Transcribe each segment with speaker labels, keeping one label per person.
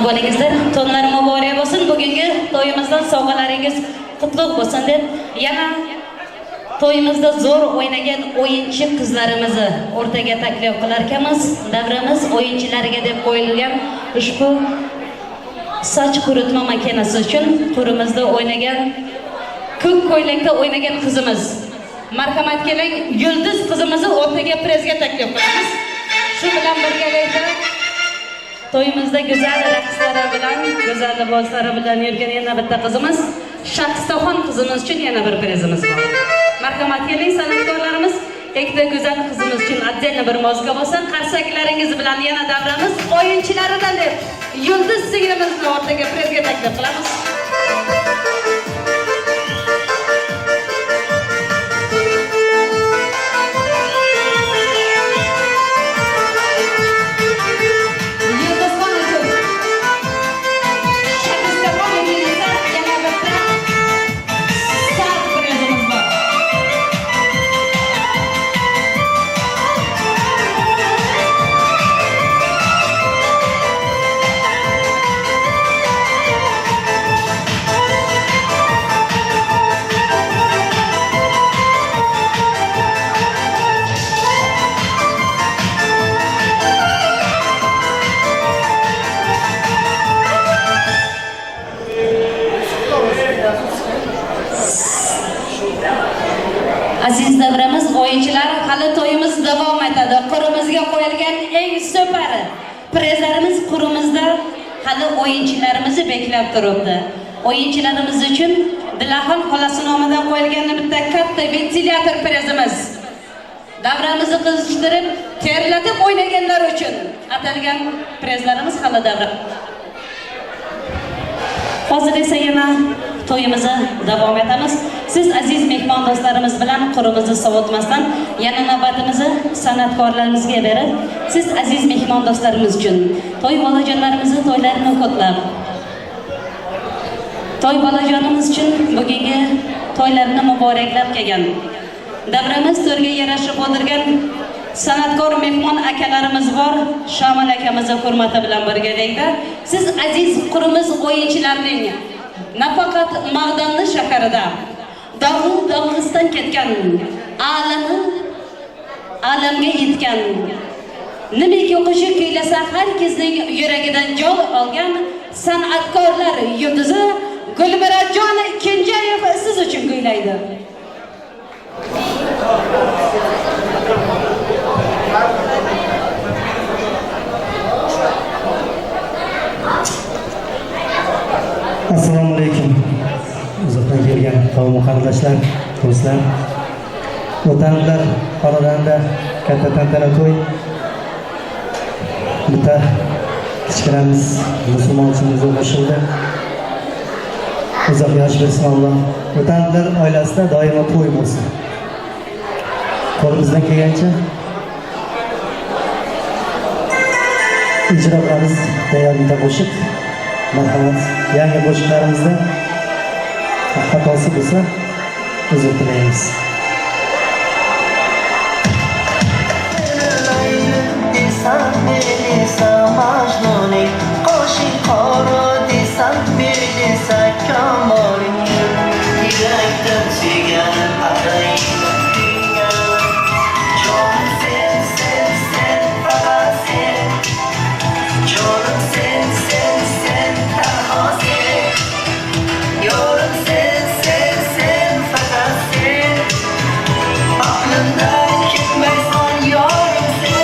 Speaker 1: Bo'lingizlar, to'nlar muborak bo'lsin. Bugungi to'yimizdan sovg'alaringiz qutlug' bo'lsin deb yana to'yimizda zo'r o'ynagan o'yinchi qizlarimizni o'rtaga taklif qilar ekanmiz. Davramiz o'yinchilariga deb qo'yilgan ushbu soch quritma makinasi uchun qo'rimizda o'ynagan, ko'k ko'ylakda o'ynagan qizimiz. Marhamat, keling, Yulduz qizimizni o'rtaga prezga taklif qilamiz. Shu bilan birgalikda to'yimizda go'zal raqslari bilan, go'zal liboslari bilan yurgan yana bitta qizimiz, Shahistaxon qizimiz uchun yana bir prezimiz bor. Marhamat, keling, san'atkorlarimiz, ikkita go'zal qizimiz uchun отдельно bir muzika bo'lsin. Qarsaklaringiz bilan yana davramiz o'yinchilaridan deb Yulduz singlimizni o'rtaga prezga taklif qilamiz. Yulduzxon uchun, Shahistaxon uchun esa yana bitta soat prezimiz bor. Aziz davramiz o'yinchilari, hali to'yimiz davom etadi. Qo'limizga qo'yilgan eng super prezlarimiz qo'limizda hali o'yinchilarimizni beklab turibdi. O'yinchilarimiz uchun Dilaxon xolasi nomidan qo'yilgan bitta katta ventilyator prezimiz. Davramizni qizishtirib, terlatib o'ynaganlar uchun atalgan prezlarimiz hali davra. Hozir esa yana to'yimizni davom etamiz. Siz aziz mehmon do'stlarimiz bilan qo'limizni sovutmasdan yana navbatimizni san'atkorlarimizga berib, siz aziz mehmon do'stlarimiz uchun to'y bolajonlarimizni to'ylarini qutlab, to'y bolajonimiz uchun bugungi to'ylarini muboraklab kelgan davramiz to'rga yarashib o'tirgan san'atkor mehmon akalarimiz bor. Shomil akamizni hurmati bilan birgalikda siz aziz qurimiz o'yinchilarining nafaqat Mag'danli shahrida dog'i Dog'iston ketgan, alami alamga yetgan, nimiki qo'shiq kuylasa har kisning yuragidan joy olgan san'atkorlar yulduzi Gulmurodjon Kenjayev siz uchun kuylaydi.
Speaker 2: Assalomu alaykum, uzoqdan kelgan qavm qarindoshlar, do'stlar. O'tanlar xonadonida katta tantana to'y. Bitta kichkinamiz musulmonchiligimizga qo'shildi. Uzoq yosh bersin Alloh. O'tanlar oilasida doimo to'y bo'lsin. Qo'limizdan kelgancha ijro qilamiz tayyor bitta qo'shiq. Marhamat, yangi qo'shiqlarimizda xatosi bo'lsa, uzr tilaymiz.
Speaker 3: Desam men esa Majnuning qoshi qora, desam men esa kamoling, yurakdan suygan adayman degan jonim sen, sen, sen, faqat sen, jonim sen, sen, sen, tanho sen, yorim sen, sen, sen, faqat sen, aqlimdan ketmaysan, yorim sen.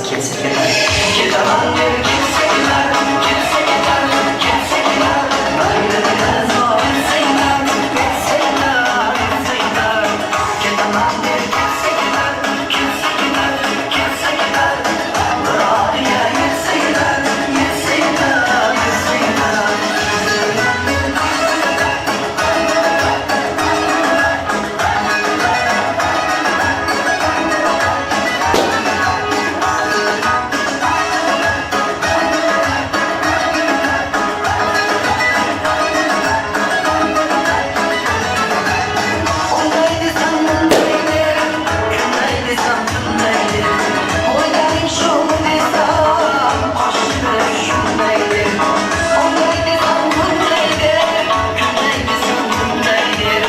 Speaker 3: ketsa ketar. Ketaman deb ketsa ketar, ketsa ketar, ketsa ketar. Mayli meni zor etsa yetar, etsa yetar, etsa yetar. Ketaman deb ketsa ketar, ketsa ketar, ketsa ketar. Murodiga yetsa yetar, yetsa yetar, yetsa yetar. Unday desam bunday der, kunday desam tunday der. O'ylaring shu desam, qoshim shunday der. Unday desam bunday der, kunday desam tunday der.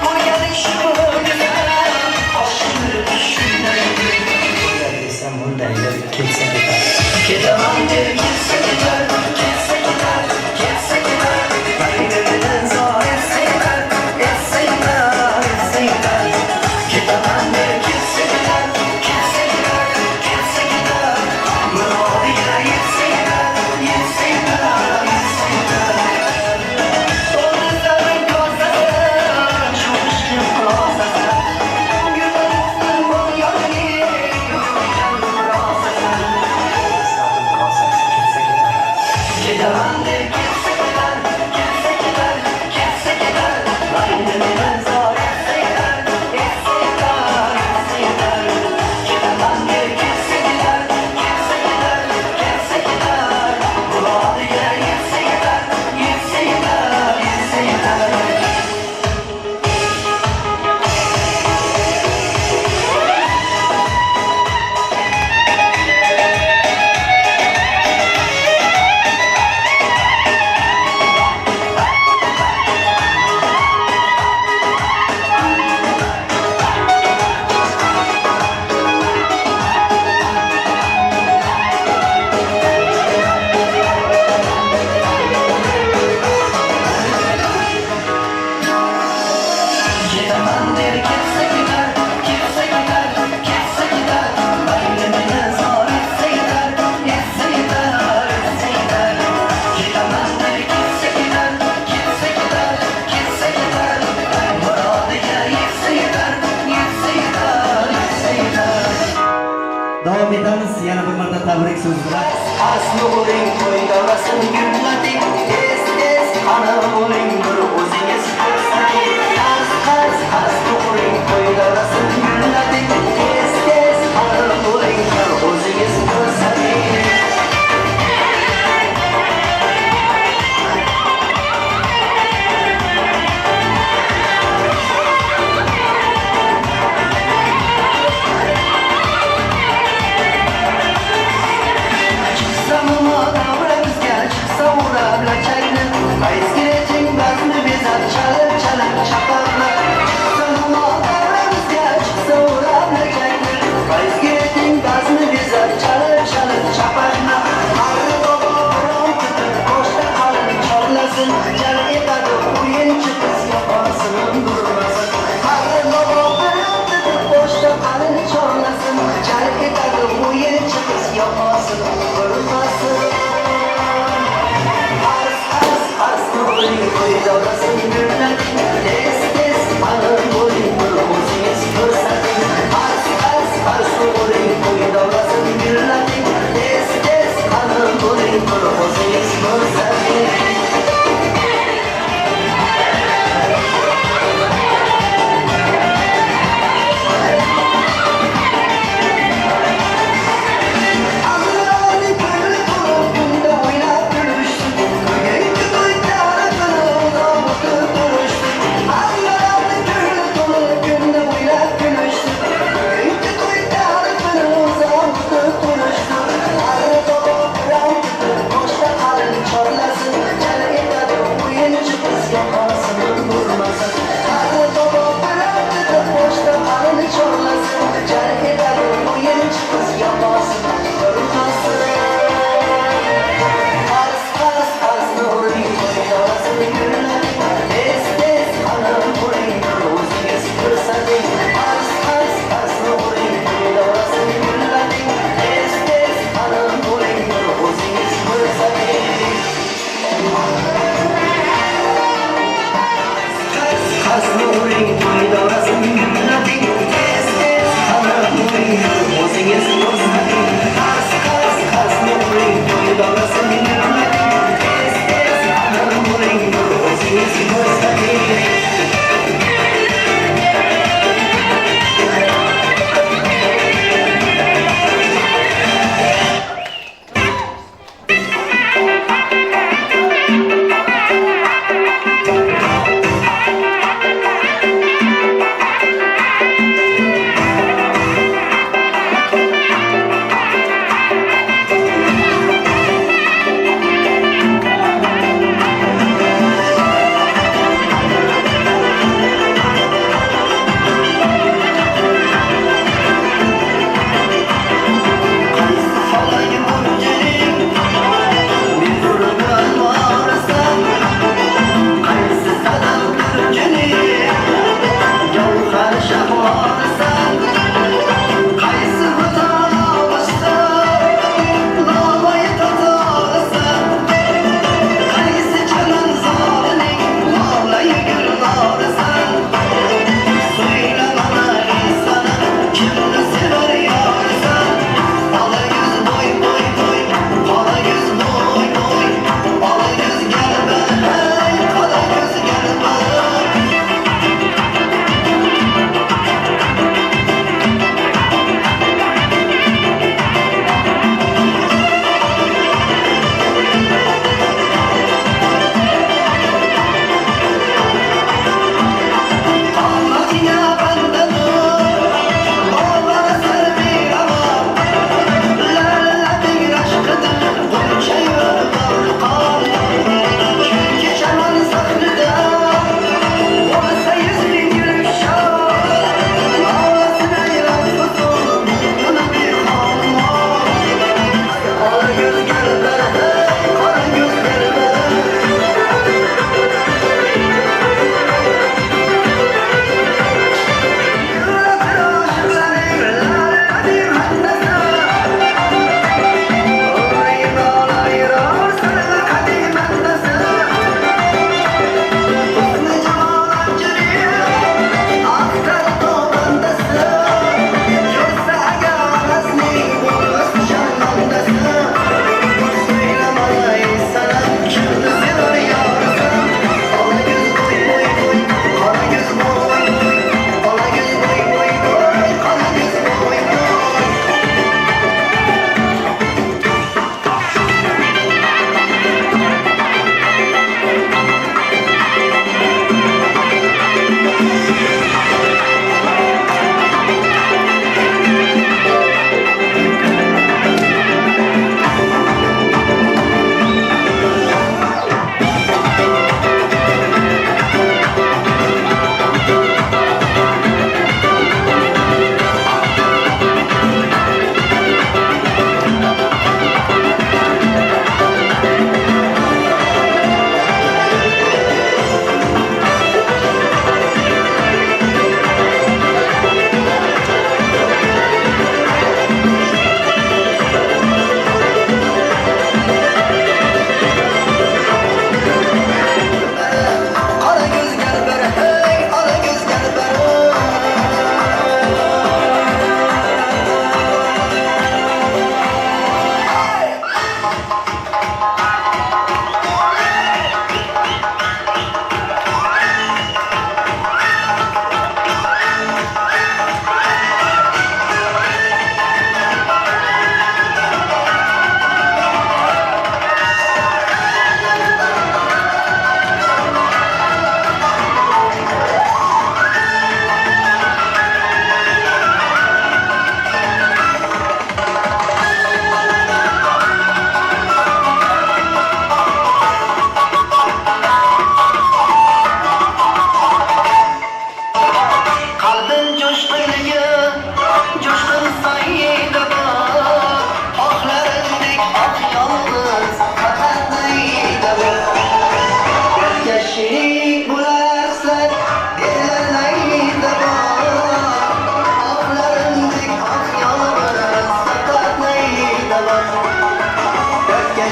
Speaker 3: O'ylaring shu desam, qoshim shunday der. Unday desam bunday der, ketsa ketar. Ketaman deb ketsa ketar, ketsa ketar, ketsa ketar. Mayli meni zor etsa yetar, etsa yetar, etsa yetar. Ketaman deb ketsa ketar, ketsa ketar, ketsa ketar. Murodiga yetsa yetar, yetsa yetar, yetsa yetar. To'g'risaring kosasi, cho'mishgan xulosasi. Gullar yo'lning rosasi. Sabr kosasi ketsa ketar. Ketaman deb ketsa ketar, ketsa ketar, ketsa ketar. Mayli meni zor etsa yetar, etsa yetar, etsa yetar. Ketaman deb ketsa ketar, ketsa ketar, ketsa ketar. Murodiga yetsa yetar, yetsa yetar, yetsa yetar. Ketaman deb ketsa ketar, ketsa ketar, ketsa ketar. Mayli meni zor etsa yetar, etsa yetar, etsa yetar. Ketaman deb ketsa ketar, ketsa ketar, ketsa ketar. Murodiga yetsa yetar, yetsa yetar, yetsa yetar.
Speaker 2: Davom etamiz yana bir marta tabrik so'zi bilan.
Speaker 3: Asli bo'ling to'y davrasin gullating, tez tez qani bo'ling bir o'zingiz ko'rsating. Qars qars asli bo'ling to'y davrasin gullating, tez tez qani bo'ling bir o'zingiz ko'rsating. Chiqsa mumo davramizga, chiqsa o'rab lachakni, fayz kirajang bazmimizga.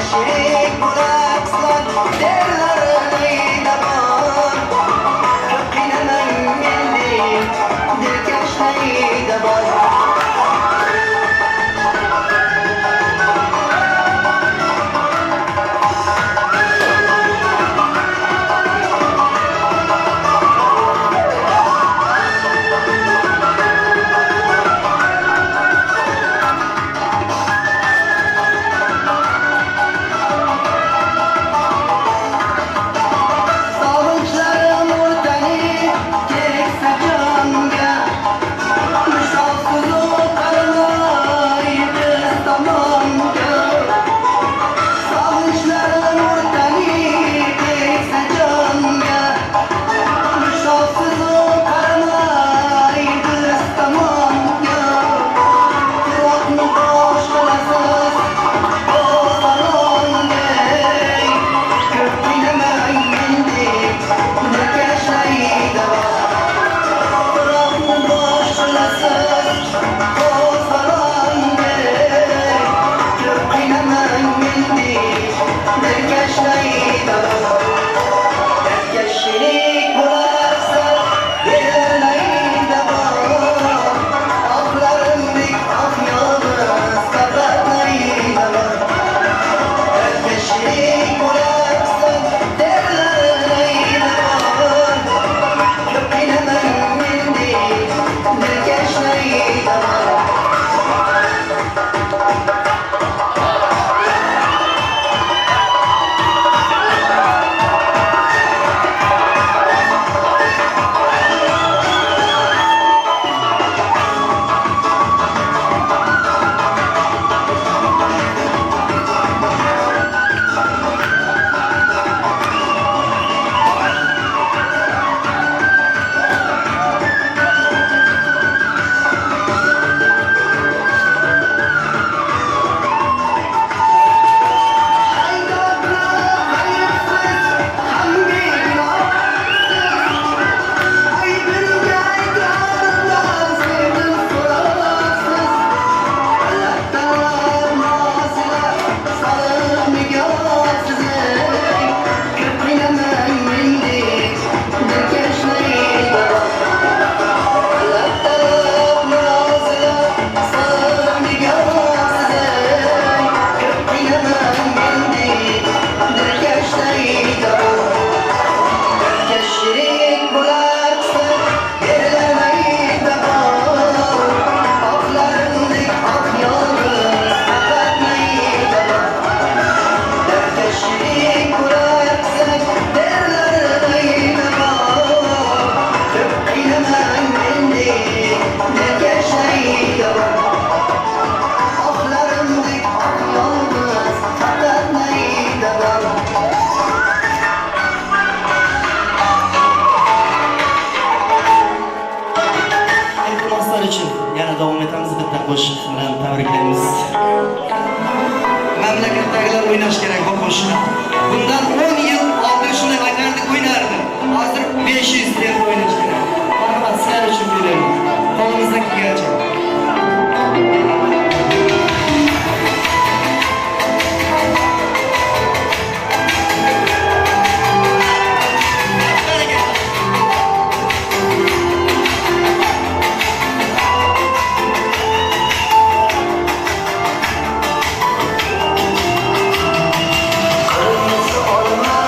Speaker 3: Shirik bo'labsizlar, derlar nayda bor. Ko'p qiynamang meni, dilkash nayda bor. Sog'inchlarim o'rtanib keksa jonga, Mushoqsiz qaramay biz tomonga. Sog'inchlarim o'rtanib keksa jonga, Mushoqsiz qaramay biz tomonga. Firoqni bosh qilasiz bo'stalonday, Ko'p qiynamang mendek dilkashlaydi. Firoqni bosh qilasiz bo'stalonday, Ko'p qiynamang mendek dilkashlaydi. Dilkashlik bo'larsan derlayda bor, Oqlarimdek oq yolg'iz faqat nayda bor. Dilkashlik bo'larsan derlayda bor, Ko'p qiynamang mendek dilkashlayda bor. Shirik bo'larsan yerlarmayda bor, Oqlarimdek oq yolg'iz faqat nayda bor. Dardga shirik bo'larsan derlarmayda bor, Ko'p qiynamang mendek dilkash nayda bor. Oqlarimdek oq yolg'iz faqat nayda bor.
Speaker 2: Iltimoslar uchun yana davom etamiz bitta qo'shiq bilan tabriklaymiz. Mamlakatdagilar o'ynash kerak bu qo'shiqni. Bundan 10 yil oldin shunday o'ynardik, o'ynardi. Hozir 500 tempo o'ynash kerak. Marhamat, sizlar uchun kuylaymiz. Qo'limizdan kelgancha.
Speaker 3: Qirmizi olma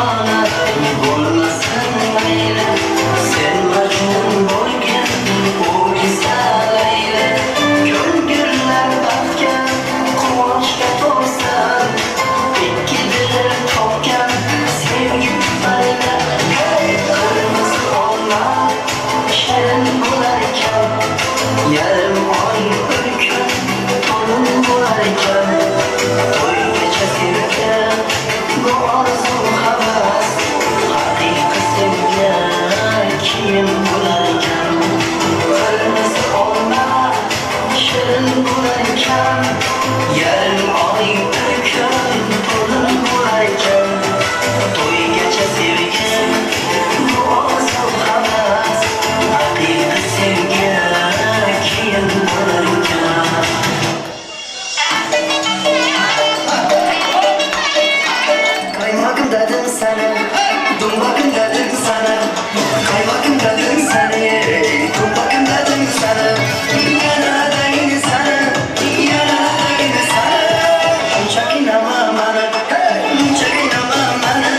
Speaker 3: nishona bo'lmasin mayli. Sen Majnun bo'lgin, u esa Layli. Ko'ngillar baxtga, quvonchga to'lsin. Ikki dil topgan sevgi tufayli. Hey, qirmizi olma shirin bo'lar ekan, yarim oy bir kun to'lin bo'lar ekan. To'ygacha sevgi bu orzu havas, haqiqiy sevgi keyin bo'lar ekan. Qirmizi olma shirin bo'lar ekan, yarim oy bir kun to'lin bo'lar ekan. To'ygacha sevgi bu orzu havas, haqiqiy sevgi keyin bo'lar ekan. Kaymakım dedim sana, dumbakım dedim sana. Kaymakım dedim sana, dumbakım dedim sana. Yana deyin sana, yana deyin sana. Shunchaki nama mana, shunchaki nama mana.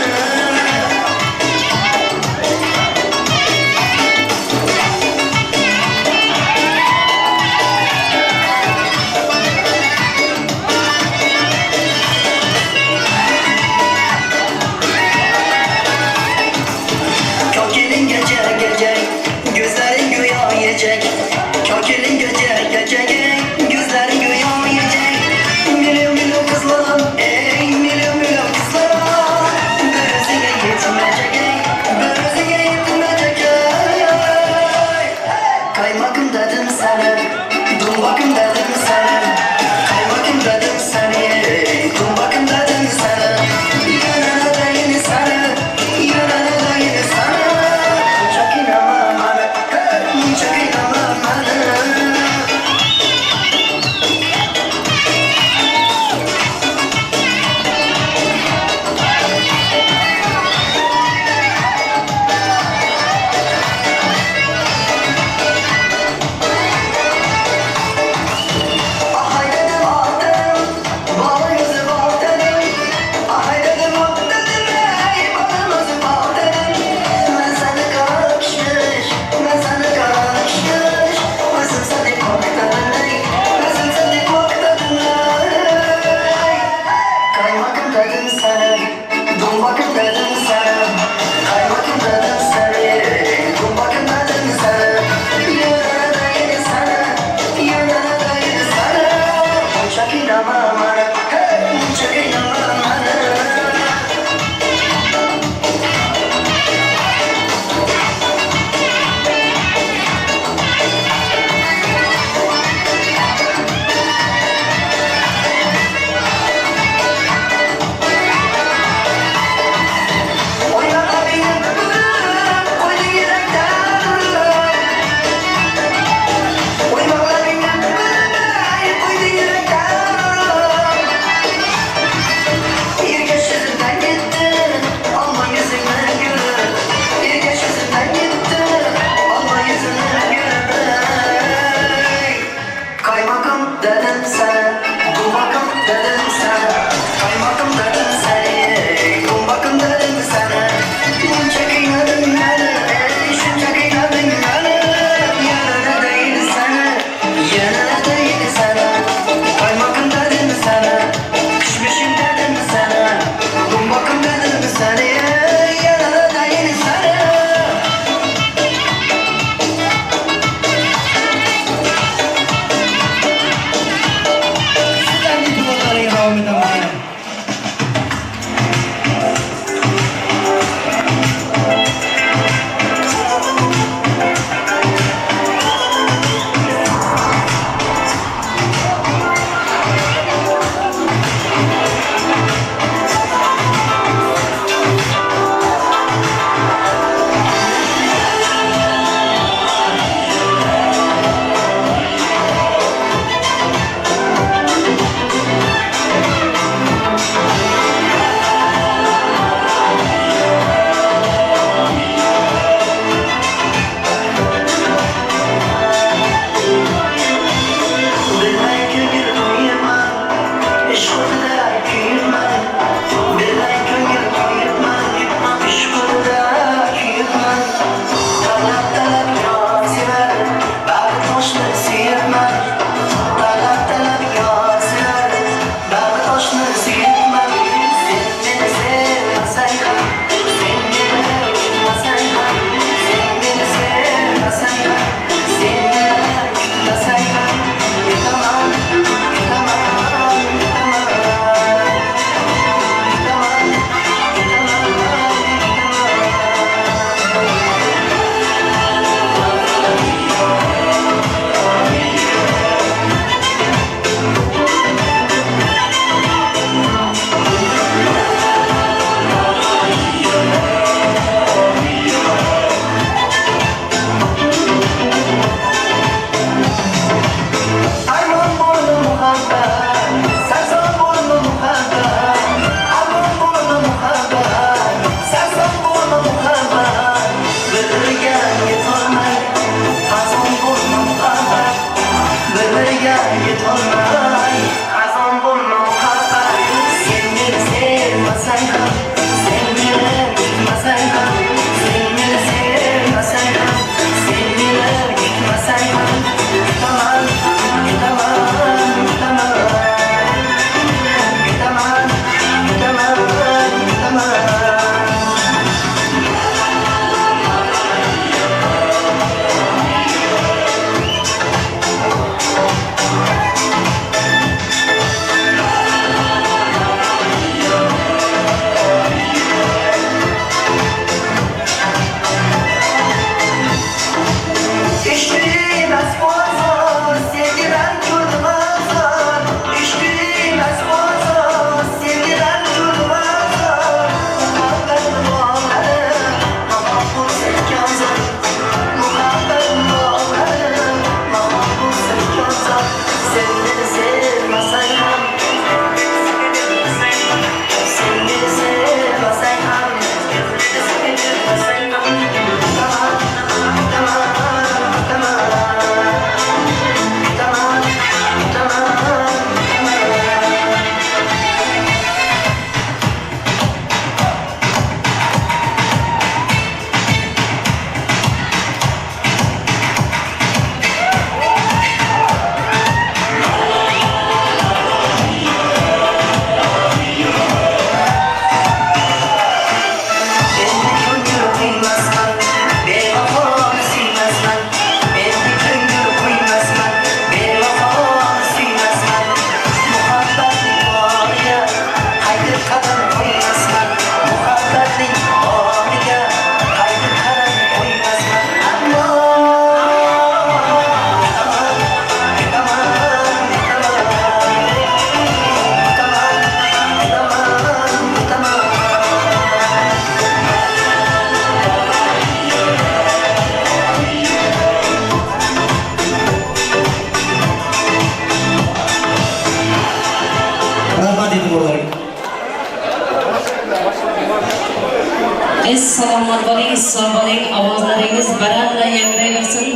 Speaker 1: Salomat bo'ling, sog' bo'ling, ovozlaringiz baralla yangrayversin.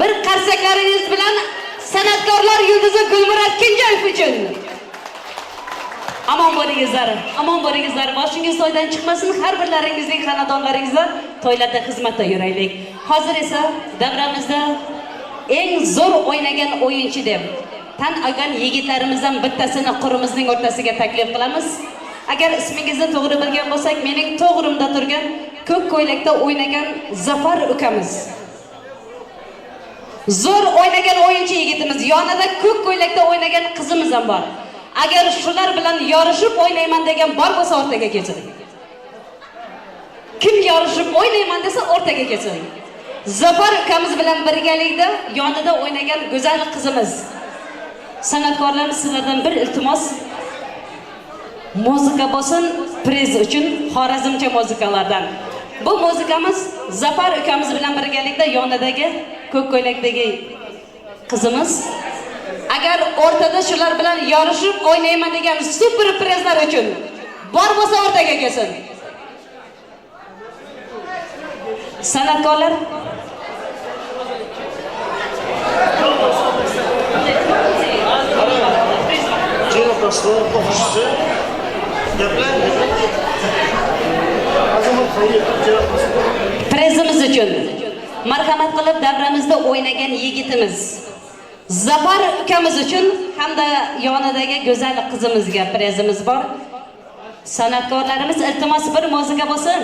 Speaker 1: Bir qarsaklaringiz bilan san'atkorlar yulduzi Gulmurod Kenjayev uchun. Omon bo'lingizlar, omon bo'lingizlar. Boshingiz to'ydan chiqmasin, har birlaringizning xonadonlaringizda to'ylarda xizmatda yuraylik. Hozir esa davramizda eng zo'r o'ynagan o'yinchi deb tan olgan yigitlarimizdan bittasini qurimizning o'rtasiga taklif qilamiz. Agar ismingizni to'g'ri bilgan bo'lsak, mening to'g'rimda turgan ko'k ko'ylakda o'ynagan Zafar ukamiz. Zo'r o'ynagan o'yinchi yigitimiz, yonida ko'k ko'ylakda o'ynagan qizimiz ham bor. Agar shular bilan yorishib o'ynayman degan bor bo'lsa, o'rtaga kelsin. Kim yorishib o'ynayman desa, o'rtaga kelsin. Zafar ukamiz bilan birgalikda yonida o'ynagan go'zal qizimiz. San'atkorlarimiz, sizlardan bir iltimos: muzika bo'lsin priz uchun, xorazmcha muzikalardan. Bu muzikamiz Zafar ukamiz bilan birgalikda yonidagi ko'k ko'ylakdagi qizimiz. Agar o'rtada shular bilan yorishib o'ynayman degan super prizlar uchun bor bo'lsa, o'rtaga kelsin. San'atkorlar.
Speaker 4: Ceylan o'qishchisi. Gaplar. Azamat Xayriyev, Ceylan.
Speaker 1: Prizimiz uchun marhamat qilib davramizda o'ynagan yigitimiz Zafar ukamiz uchun hamda yonidagi go'zal qizimizga prizimiz bor. San'atkorlarimiz, iltimos, bir muzika bo'lsin.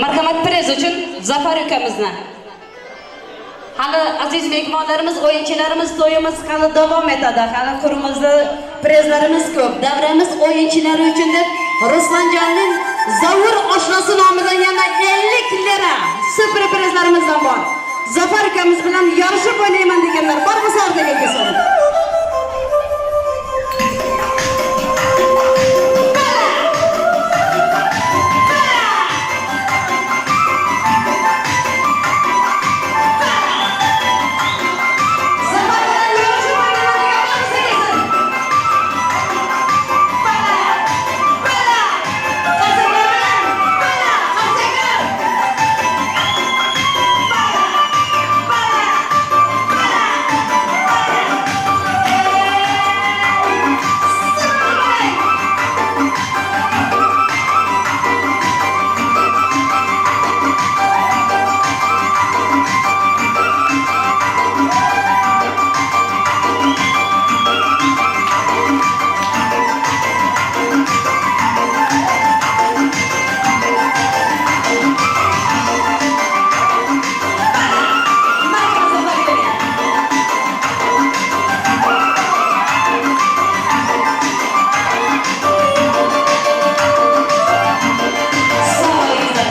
Speaker 1: Marhamat, priz uchun Zafar ukamizni. Hali aziz mehmonlarimiz, o'yinchilarimiz, to'yimiz hali davom etadi. Hali qurimizda prizlarimiz ko'p. Davramiz o'yinchilari uchun deb Ruslanjonning Zavur oshnasi nomidan yana 50 lira super prizlarimizdan bor. Zafar ukamiz bilan yarishib o'ynayman deganlar bor bo'lsa, o'rtaga kelsin. Zafar bilan yarishib o'ynayman degan bor bo'lsa, kelsin. Bala! Bala! Qarsaklar bilan! Bala! Qarsaklar! Bala! Bala! Bala! Bala! Marhamat, Zafar ukaga. Sog' bo'linglar.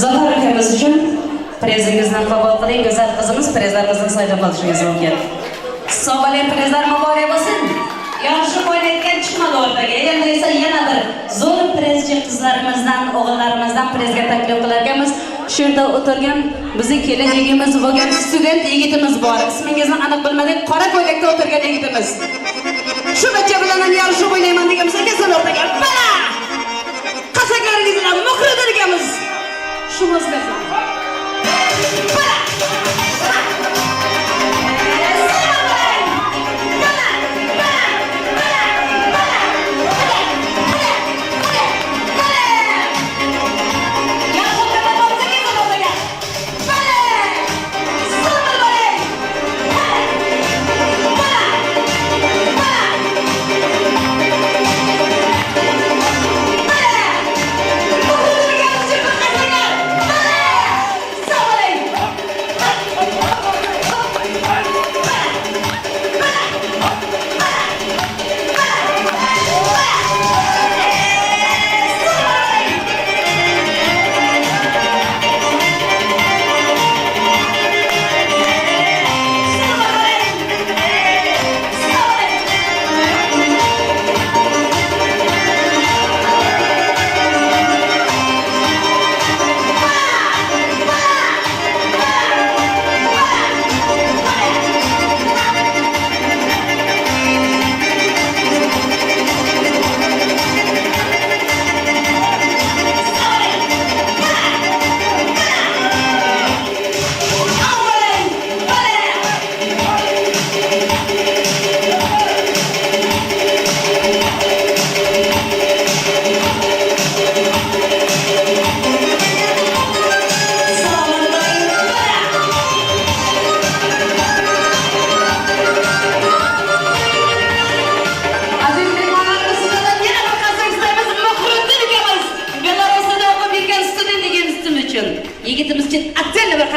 Speaker 1: Zafar ukamiz uchun prizingizni qabul qiling, go'zal qizimiz, prizlarimizni saylab olishingiz mumkin. Sog' bo'ling, prizlar muborak bo'lsin. Yorishib o'ynayotgan chiqmadi o'rtaga. Endi esa yana bir zo'r prizchi qizlarimizdan, o'g'illarimizdan prizga taklif qilarkanmiz. Shu yerda o'tirgan bizning kelajagimiz bo'lgan student yigitimiz bor. Ismingizni aniq bilmadik, qora ko'ylakda o'tirgan yigitimiz. Shu bacha bilan ham yarishib o'ynayman degan bo'lsa, kelsin o'rtaga. Bala! Qarsaklaringiz bilan muhridir ekanmiz. Shu muzikasi. Bala! Bala! Bala! Bala! Bala! Bala! Bala! Yaxshi bo'lsa, kelsin o'rtaga. Bala! Super bo'ling! Bala! Bala! Bala!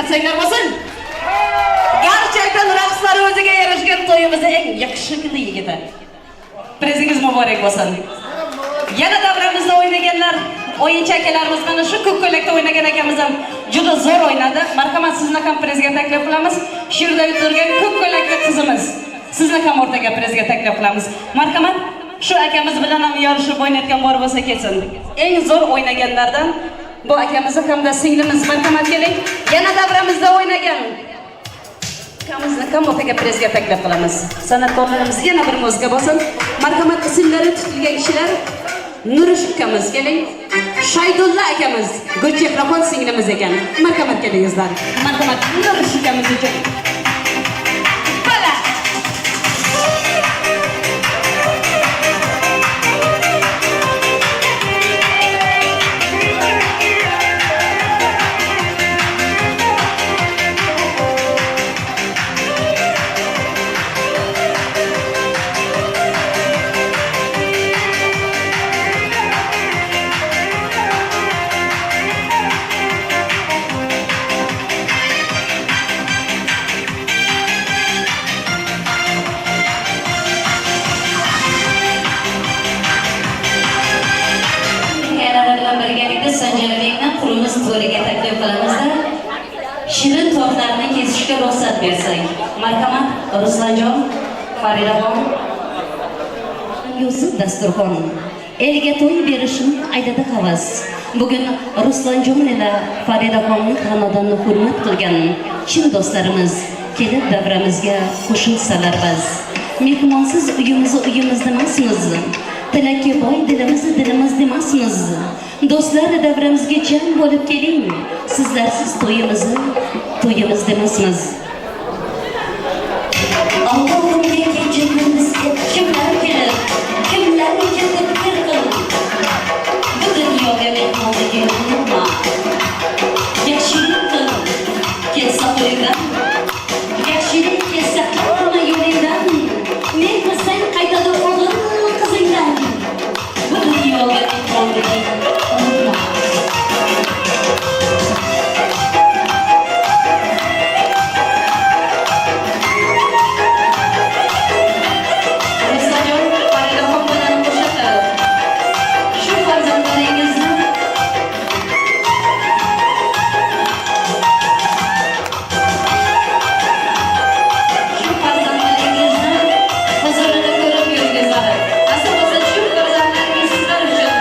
Speaker 1: Qarsaklar bo'lsin. Gerçekten raqslari o'ziga yarashgan to'yimizni eng yaxshi yigiti. Prizingiz muborak bo'lsin. Yana davramizda o'ynaganlar, o'yinchi akalarimiz, mana shu ko'k ko'ylakda o'ynagan akamiz ham juda zo'r o'ynadi. Marhamat, sizni ham prizga taklif qilamiz. Shu yerda turgan ko'k ko'ylakli qizimiz, sizni ham o'rtaga prizga taklif qilamiz. Marhamat, shu akamiz bilan ham yorishib o'ynayotgan bor bo'lsa kelsin. Eng zo'r o'ynaganlardan bu akamizni hamda singlimiz, marhamat, keling. Yana davramizda o'ynagan akamizni ham o'rtaga prizga taklif qilamiz. San'atkorlarimiz yana bir muzika bo'lsin. Marhamat, ismlari tutilgan kishilar: Nurish ukamiz, keling. Shaydulla akamiz, Gulchehraxon singlimiz ekan. Marhamat, kelingizlar. Marhamat, Nurish ukamiz uchun. Bala! Akalar bilan birgalikda Sanjarbekni qurimiz to'riga taklif qilamizda, shirin tortlarni kesishga ruxsat bersak. Marhamat, Ruslanjon, Faridaxon. Yusuf dasturxon. Elga to'y berishni ayladi havas. Bugun Ruslanjon ila Faridaxonni xonadonni hurmat qilgan chin do'stlarimiz kelib davramizga qo'shilsalar biz. Mehmonsiz uyimizni uyimiz demasmiz. Tilakka boy dilimizni dilimiz demasmiz. Do'stlar, davramizga jam bo'lib keling. Sizlarsiz to'yimizni to'yimiz demasmiz. Allohimga kecha kunduz kimlar kelib, kimlar ketib kir qil. Bu dunyoga mehmonligini unutma. Yaxshilik qil, ketsa qo'lingdan. Yaxshilik ketsa hamma yo'lingdan. Ne qilsang qaytadi o'g'il qizingdan. Bu dunyoga mehmonligini unutma. Ruslanjon, Faridaxon bilan qo'shilib, shu farzandlaringizni huzurini ko'rib yuringizlar. Nasib bo'lsa, shu farzandlaringiz sizlar uchun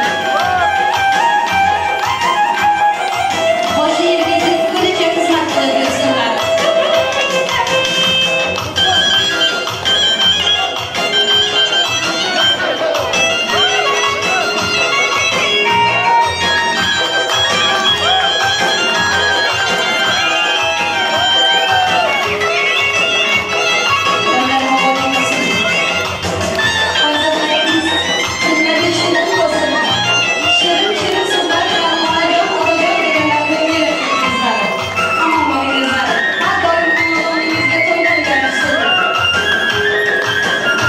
Speaker 1: boshi yerga yetgunicha xizmat qilib yursinlar. To'ylar muborak bo'lsin. Farzandlaringiz tillari shirin bo'lsin. Shirin-shirin so'zlar bilan onajon, otajon deganlarni berib. Omon bo'lingizlar. Har doim xonadoningizga to'ylar yarashsin. Salomat salomat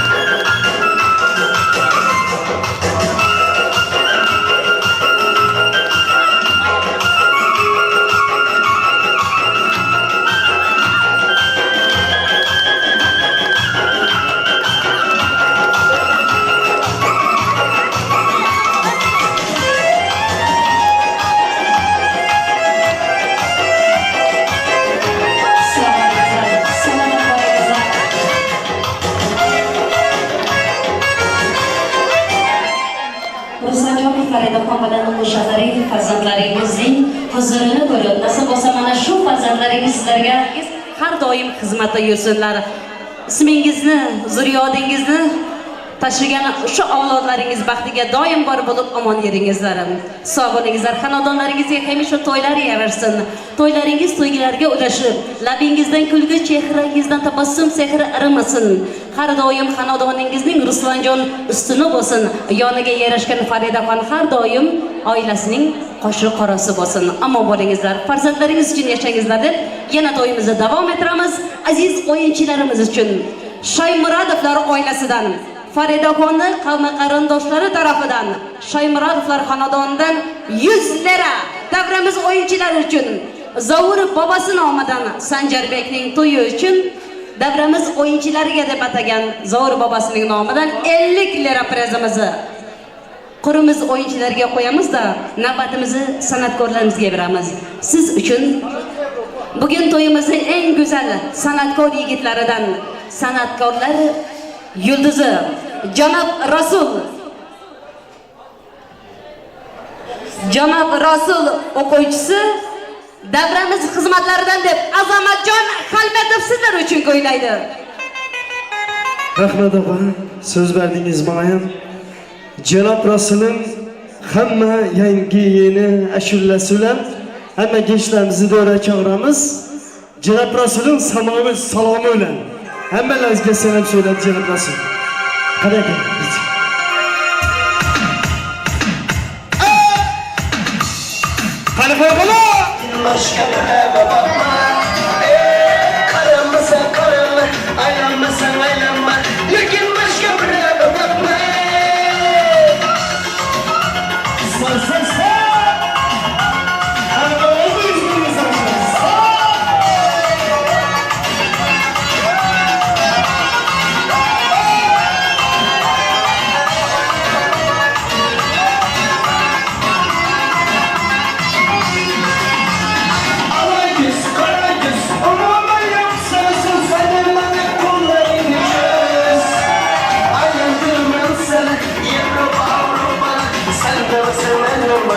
Speaker 1: bo'lingizlar. Ruslanjon, Faridaxon bilan qo'shalaring farzandlaringizning huzurini ko'rib, nasib bo'lsa, mana shu farzandlaringiz sizlarga har doim xizmatda yursinlar. Ismingizni, zurriyodingizni tashigan shu avlodlaringiz baxtiga doim bor bo'lib omon yuringizlar. Sog' bo'lingizlar. Xonadonlaringizga hamisha to'ylar yarashsin. To'ylaringiz to'ylarga ulashib, labingizdan kulgi, chehrangizdan tabassum sehri arimasin. Har doim xonadoningizning Ruslanjon ustuni bo'lsin. Yoniga yarashgan Faridaxon har doim oilasining qoshi qorasi bo'lsin. Omon bo'lingizlar. Farzandlaringiz uchun yashangizlar deb yana to'yimizni davom ettiramiz. Aziz o'yinchilarimiz uchun Shoymuradovlar oilasidan, Faridaxonni qavmi qarindoshlari tarafidan, Shoymuradovlar xonadonidan 100 lira davramiz o'yinchilari uchun. Zovur bobosi nomidan Sanjarbekning to'yi uchun davramiz o'yinchilariga deb atagan Zovur bobosining nomidan 50 lira prizimizni qurimiz o'yinchilarga qo'yamiz-da, navbatimizni san'atkorlarimizga beramiz. Siz uchun bugun to'yimizning eng go'zal san'atkor yigitlaridan san'atkorlar yulduzi janob Rasul, janob Rasul o'quvchisi davramiz xizmatlaridan deb Azamatjon Xalmatov sizlar uchun kuylaydi.
Speaker 2: Rahmat opa, so'z berdingiz bana ham. Janob Rasulim hamma yangi yeni ashulasi bilan hamma gençlerimizi to'yga chaqiramiz. Janob Rasulim salomi salomi bilan hammalaringizga salom söyladi Janob Rasul. Qani aka, biz. Qani qani?
Speaker 3: Başka bireve bakma. Qaramasa qarama, aylanmasang aylanma, lekin boshqa bireve bakma.
Speaker 2: Sar sar sar. Qani o'zingiz. Sar.
Speaker 3: Ala yüz, qara yuz, umuman yo'qsan siz, Senin bana qo'llaringni cho'z. Aylantirman seni Yevropa, Avropa, sen tavasan.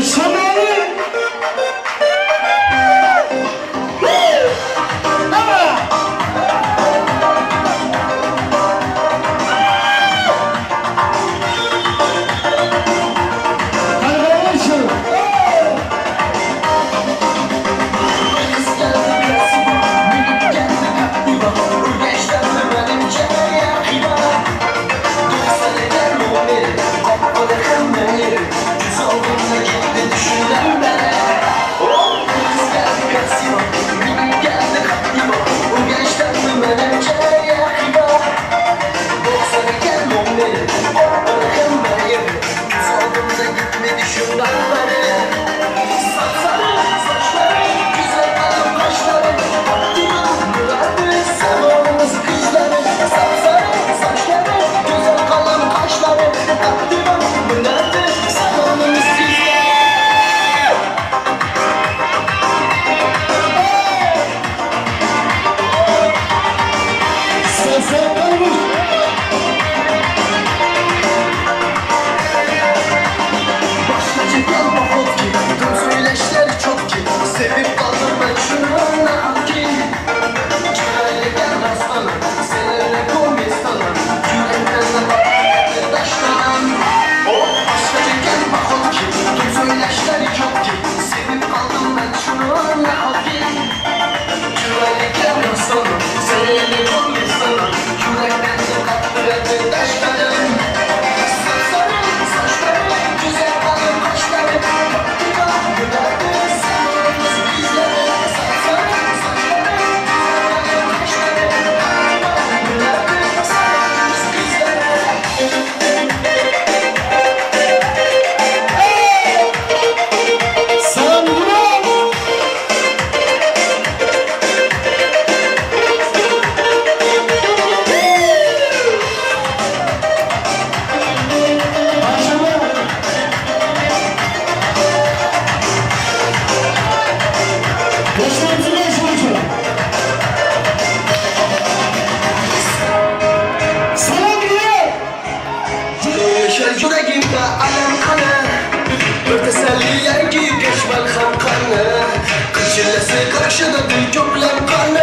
Speaker 2: Shamoli!
Speaker 5: Tasalli yangi kashmal ham qani, Qilchillasi qarshida ko'plar qani.